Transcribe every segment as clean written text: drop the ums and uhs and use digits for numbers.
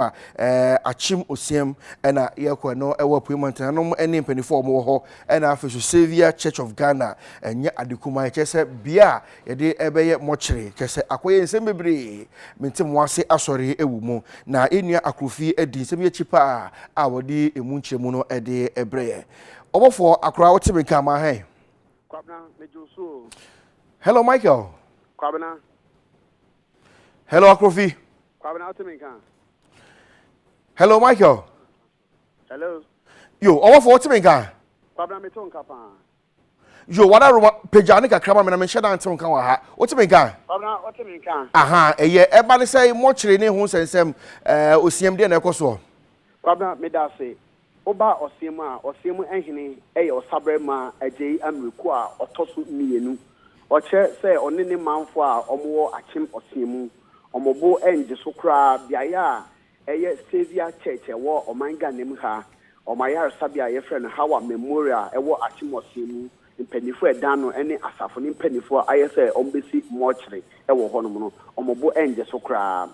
A Akyem Osiam na yɛkɔ ɛno ɛwɔ Apuei Mantam ɛnom ne mpanimfoɔ a wɔwɔ hɔ ɛna afei so Saviour Church of Ghana ɛnyɛ ade kumaa ɛkyɛ sɛ bea a yɛde ɛbɛyɛ mɔkyere kyɛ sɛ akɔyɛ nsɛm bebree mente mo ase asɔre ɛwɔ mu na yɛnua Akrofi adi nsɛm yi akyi paa a wɔde emu nkyerɛmu no ɛde ɛbrɛ yɛ ɔbɔfoɔ akora wote me nka ma hɛn. Kwabena, megye wo so o. Hello Michael. Kwabena. Hello Akrofi. Kwabena, wote me nka? Hello Michael. Hello. Yo, ɔwɔfo wote me nka? Kwabena, mete wo nka paa. Yo, wada roma pagya ne kakra ma me na menhyɛ da nte wo nka wɔ ha. Wote me nka? Kwabena, wote me nka? Aha, ɛyɛ ɛba ne sɛ mɔkyere ne ho nsɛnsɛm ɛɛ osiam deɛ na ɛkɔ soɔ. Kwabena, meda ase. Woba ɔseɛ mu a, ɔseɛ mu hene yɛ Ɔsabarima Agyei Amireko a ɔtɔ so mmienu. Ɔkyerɛ sɛ ɔne ne manfoɔ a wɔwɔ Akyem ɔseɛ mu, wɔn bo nngye so koraa beaeɛ a ɛyɛ Saviour Church a ɛwɔ ɔman Ghana mu ha, wɔn ayaresabea a yɛfrɛ no Hawa Memorial a ɛwɔ Akyem ɔseɛ mu, mpaninfoɔ a ɛda ano ne asafo no mpaninfoɔ ayɛ sɛ wɔbɛsi mɔɔkyere wɔ hɔnom no, wɔn bo nngye so koraa.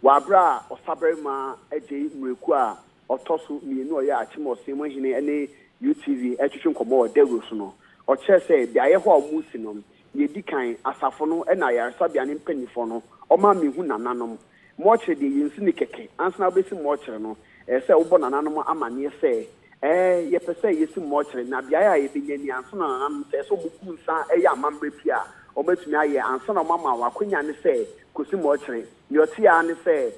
Wɔ aberɛ a Ɔsabarima Agyei Miraku a ɔtɔ so mmienu a ɔyɛ Akyem Ɔsee mu hene ne UTV retwetwe nkɔmmɔ wɔ dawuro so no, ɔkyerɛɛ sɛ beaeɛ hɔ a wɔresi no, nea ɛdi kan, asafo no na ayaresabea no mpanimfoɔ no, wɔma mehu nananom. Mɔɔkyere deɛ, yɛnsi no kɛkɛ. Ansa na wobɛsi mɔɔkyere no, ɛsɛ sɛ wobɔ nananom amanneɛ sɛ, Ɛɛ, yɛpɛ sɛ yɛsi mɔɔkyere, na beaeɛ a yɛbɛnya ni, ansa na nananom, sɛ ɛsɛ sɛ wɔgu nsa yɛ amammerɛ bi a, wɔatumi ayɛ ansa na wɔama wɔn akwanya ne sɛ kɔsi mɔɔkyere. Nea ɔteɛ ara ne sɛ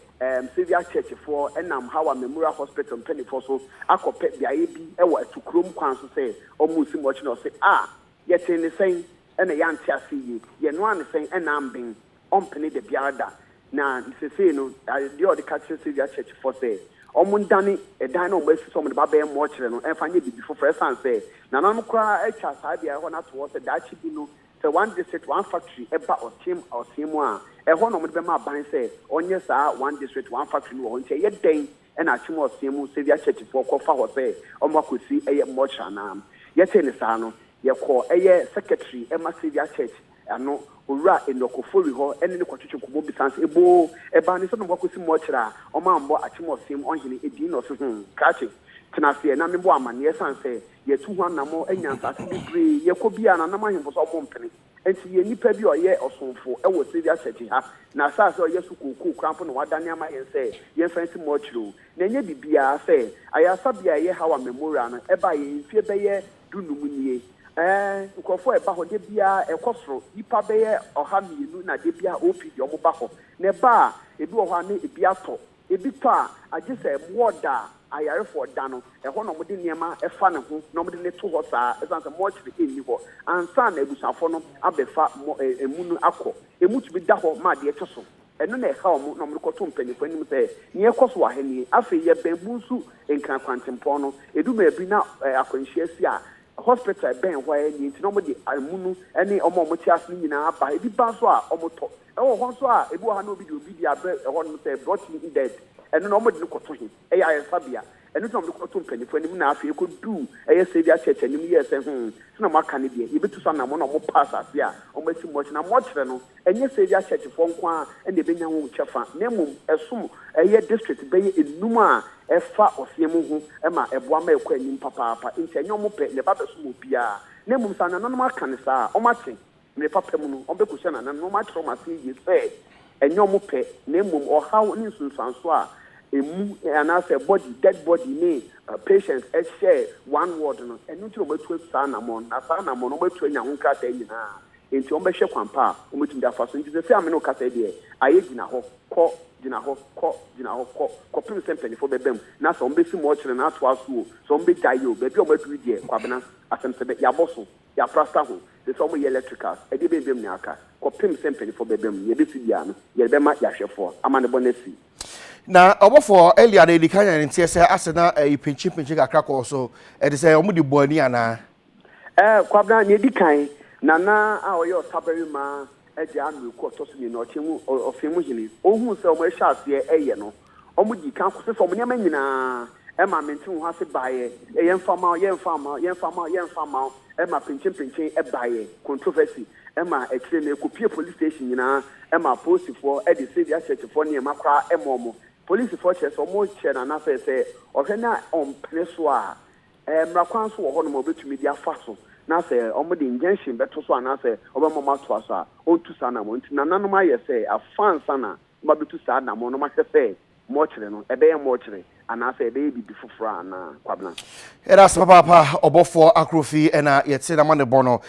Saviour Church foɔ nam Hawa Memorial Hospital mpaninfoɔ so akɔpɛ beaeɛ bi wɔ Atukurom kwan so sɛ wɔresi mɔɔkyere na ɔse, Ah! Yɛtee ne sɛn na yɛante aseɛ yie? Yɛnoaa ne sɛn na amben? Ɔmpene dabiara da. Na sesei no, adeɛ a ɔde ka kyerɛ Saviour Church foɔ sɛ wɔndane ɛdan no a wɔasi sɛ wɔde ba abɛyɛ mɔɔkyere no mfa nyɛ biribi foforɔ ɛsiane sɛ nananom koraa atwa saa beaeɛ hɔ no ato hɔ sɛ daakye bi no Sɛ One District, One Factory ba ɔteam ɔsee mu a, ɛhɔ na wɔde bɛma aban sɛ ɔnyɛ saa One District, One Factory no wɔ hɔ. Nti ɛyɛ dɛn na Akyem Ɔsee mu Saviour Church foɔ kɔ fa hɔ sɛ wɔn akɔsi ɛyɛ mortuary anaa? Yɛtee no saa no, yɛkɔɔ ɛyɛ Secretary ma Saviour Church ano, Owura Enoch Ofori hɔ ne no kɔtwetwe nkɔmmɔ bisaa no sɛ, Eboo, ɛbaa ne sɛ na wɔakɔsi mortuary a wɔammɔ Akyem Ɔsee mu ɔhene din na ɔse hmm, krakye, tena aseɛ na mebɔ amanneɛ ɛsiane sɛ Yɛatu ho anammɔn anya nsase bebree. Yɛkɔ bi a, nananom ahemfo sɛ wɔmpene. Enti yɛn nipa bi a ɔyɛ ɔsomfo wɔ Saviour Church ha, n'asase a ɔyɛ so kookoo koraa mpo na wadane ama yɛn sɛ yɛmfa nsi mortuary o. Na ɛnyɛ biribiara sɛ, ayaresabea a ɛyɛ Hawa Memorial no baeɛ mfeɛ bɛyɛ dunum nie. Ɛɛ, nkurɔfoɔ a ɛba hɔ da biara ɛkɔ soro, nnipa bɛyɛ 200 na da biara OPD wɔba hɔ. Na ɛba a, ebi wɔ hɔ a na ebi atɔ. Ebi tɔ a, agye sɛ ward a ayarefoɔ da no, ɛhɔ na wɔde nneɛma fa ne ho na wɔde no to hɔ saa, ɛsiane sɛ mortuary nni hɔ, ansa na abusuafoɔ no abɛfa amu no akɔ. Emu tumi da hɔ ma adeɛ kye so. Ɛno na ɛha wɔn na wɔde kɔto mpanimfoɔ anim sɛ, nea ɛrekɔ so wɔ ha nie. Afei yɛbɛn Bunsu Nkran kwantempɔn no, ɛdu baabi na akwanhyia si a, hospital a ɛbɛn hɔ ara nie, nti na wɔde amu no ne wɔn a wɔte ase no nyinaa ba. Ebi ba nso a, wɔtɔ. Ɛwɔ hɔ nso a, ebi wɔ ha na obi de obi de abrɛ ɛhɔnom sɛ brought in dead. Ɛno no, wɔde no kɔto he? Ɛyɛ ayaresabea. Ɛno nti na wɔde kɔto mpanyimfoɔ anim na afei ɛkɔduu ɛyɛ Saviour Church anim yɛɛ sɛ, hmm, sɛnea moaka no deɛ, yɛbɛtu so anammɔn na wɔpa asase a wɔasi mmɔkyere. Na mmɔkyere no, ɛnyɛ Saviour Churchfoɔ nko ara na ɛbɛnya ho kyɛfa, na mmom ɛsom ɛyɛ district bɛyɛ nnum a ɛfa ɔseɛ mu ho ma ɛboa ma ɛkɔ anim papaapa. Enti ɛnyɛ wɔn pɛ na ɛba bɛsom obiara, na mmom sɛ anananom aka no saa a, wɔate. Mmere papa mu no, wɔbɛkɔhyia nananom na wɔakyerɛ wɔn ase yiye sɛ ɛnyɛ wɔn pɛ, na mmom ɔhaw ne nsunsuanso a emu anaasɛ body, dead body ne patients hyɛ one ward no, ɛno nti na wɔatu saa anammɔn no, na saa anammɔn no wɔatu anya ho nkrataa nyinaa. Enti wɔbɛhwɛ kwan pa a wɔbɛtumi de afa so. Enti seesei a me ne wo kasa yi deɛ, ayɛ gyina hɔ, kɔ, gyina hɔ, kɔ, gyina hɔ, kɔ, kɔpem sɛ mpanimfoɔ bɛba mu, na sɛ wɔbɛsi mɔɔkyere no atoa so o, sɛ wɔbɛgyae o, baabi a wɔaduru yi deɛ, Kwabena, asɛm sɛ bɛ, yɛabɔ so. Yɛaprasta ho, te sɛ wɔyɛ electricals, ɛdeɛ bɛn biom na aka? Kɔpem sɛ mpaninfoɔ bɛba mu, nea ɛbɛsi biara no, yɛde bɛma yɛahwɛfoɔ ama no bɔ no asi. Na ɔbɔfoɔ Elia no adi kan anya ne nteɛ sɛ asɛ na ɛyi pinkyin-pinkyin kakra kɔɔ so, ɛte sɛ wɔde bɔɔ ani anaa? Ɛɛ, Kwabena, nea ɛdi kan, Nana a ɔyɛ ɔsabarima agya Amereku ɔtɔ so mmienu, ɔte mu, ɔfe mu hene, ɔhuu sɛ wɔahyɛ aseɛ reyɛ no, wɔdii kan kɔsesɛ wɔn nneɛma nyinaa ma mente-wo-ho-ase baeɛ, yɛmfa mma wo, yɛmfa mma wo, yɛmfa mma wo, yɛmfa mma wo, ɛma pinkyenpinkyen baeɛ, controversy, ɛma akyire no ɛkɔpue police station nyinaa, ɛma apolisifoɔ de Saviour Churchfoɔ nneɛma koraa ma wɔn. Polisifoɔ kyerɛ sɛ wɔrekyerɛ no anaasɛ sɛ ɔhwɛ na ɔmpene so a, mmara kwan so wɔ hɔnom a wɔbɛtumi de afa so na sɛ wɔde injunction bɛto so anaasɛ wɔbɛma wɔatoa so a, ɔntu saa anammɔn. Nti nananom ayɛ sɛ afa ansa na wɔabɛtu saa anammɔn no, wɔahwɛ sɛ mɔkyere no, ɛbɛyɛ mɔkyere anaasɛ ɛbɛyɛ biribi foforɔ anaa, Kwabena. Yɛda ase papaapa, ɔbɔfoɔ Akrofi, ɛna yɛte n'amanebɔ no.